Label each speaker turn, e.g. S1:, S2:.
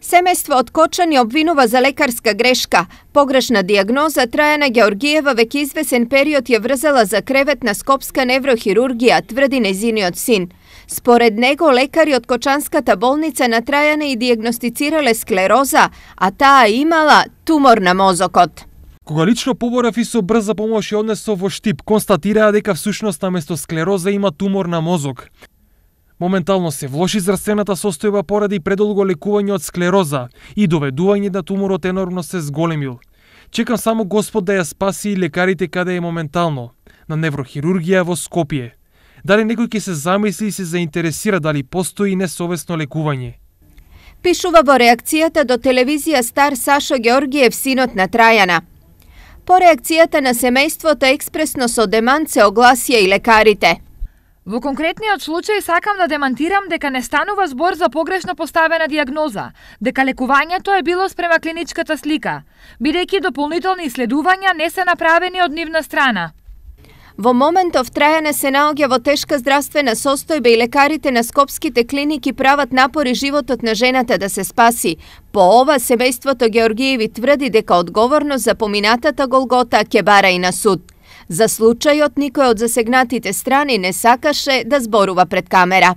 S1: Семејство од Кочани обвинува за лекарска грешка. Погрешна дијагноза Трајана Георгиева веќе извесен период ја врзела за кревет на скопска неврохирургија, тврди нејзиниот син. Според него, лекари од Кочанската болница на Трајана и дијагностицирале склероза, а таа имала тумор на мозокот.
S2: Кога лично поборав и со брза помош и однесов во Штип, констатираа дека всушност наместо склероза има тумор на мозок. Моментално се влоши здравствената состојба поради предолго лекување од склероза и доведување да туморот енормно се зголемил. Чекам само Господ да ја спаси и лекарите каде е моментално, на неврохирургија во Скопје. Дали некој ќе се замисли и се заинтересира дали постои несовесно лекување?
S1: Пишува во реакцијата до телевизија Стар Сашо Георгиев, синот на Трајана. По реакцијата на семејството експресно со демант се огласија и лекарите.
S3: Во конкретниот случај сакам да демантирам дека не станува збор за погрешно поставена дијагноза, дека лекувањето е било спрема клиничката слика, бидејќи дополнителни исследувања не се направени од нивна страна.
S1: Во моментов Трајана се наоѓа во тешка здравствена состојба и лекарите на скопските клиники прават напори животот на жената да се спаси. По ова, семејството Георгиеви тврди дека одговорност за поминатата голгота ќе бара и на суд. За случајот никој од засегнатите страни не сакаше да зборува пред камера.